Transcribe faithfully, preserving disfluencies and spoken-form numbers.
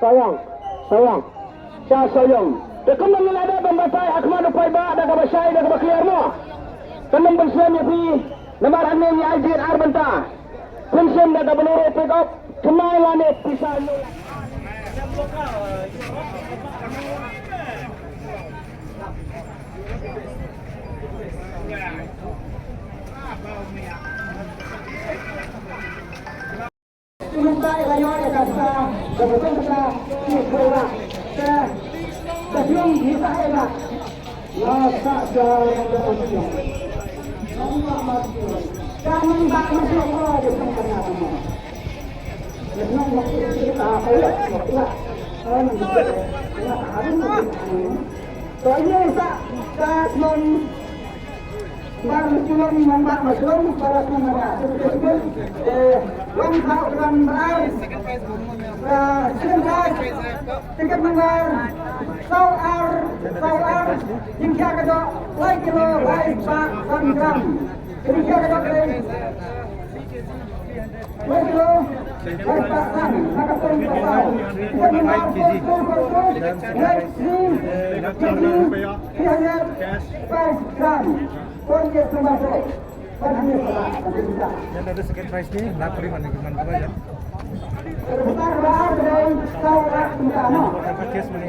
Sawang, sawang. Sha sawang. Te kumno ngi la dep ban batai ha khmat u paidbah da kaba shai da kaba clear mo. Kan ym ban slem ïa phi namar hangne ngi ai jied ar bynta. Pynshim da ka Bolero pickup, thymmai lane pisa. Bar Muslum, Mombak Muslum, para semua. Eh, one thousand bar. Eh, second prize, tiket number saw ar, saw ar, jingkhia ka doh lai kilo lai spah san gram. Jingkhia ka doh lai Ïa da second prize ni la puri man ki man tu ïa. Dapat cash money.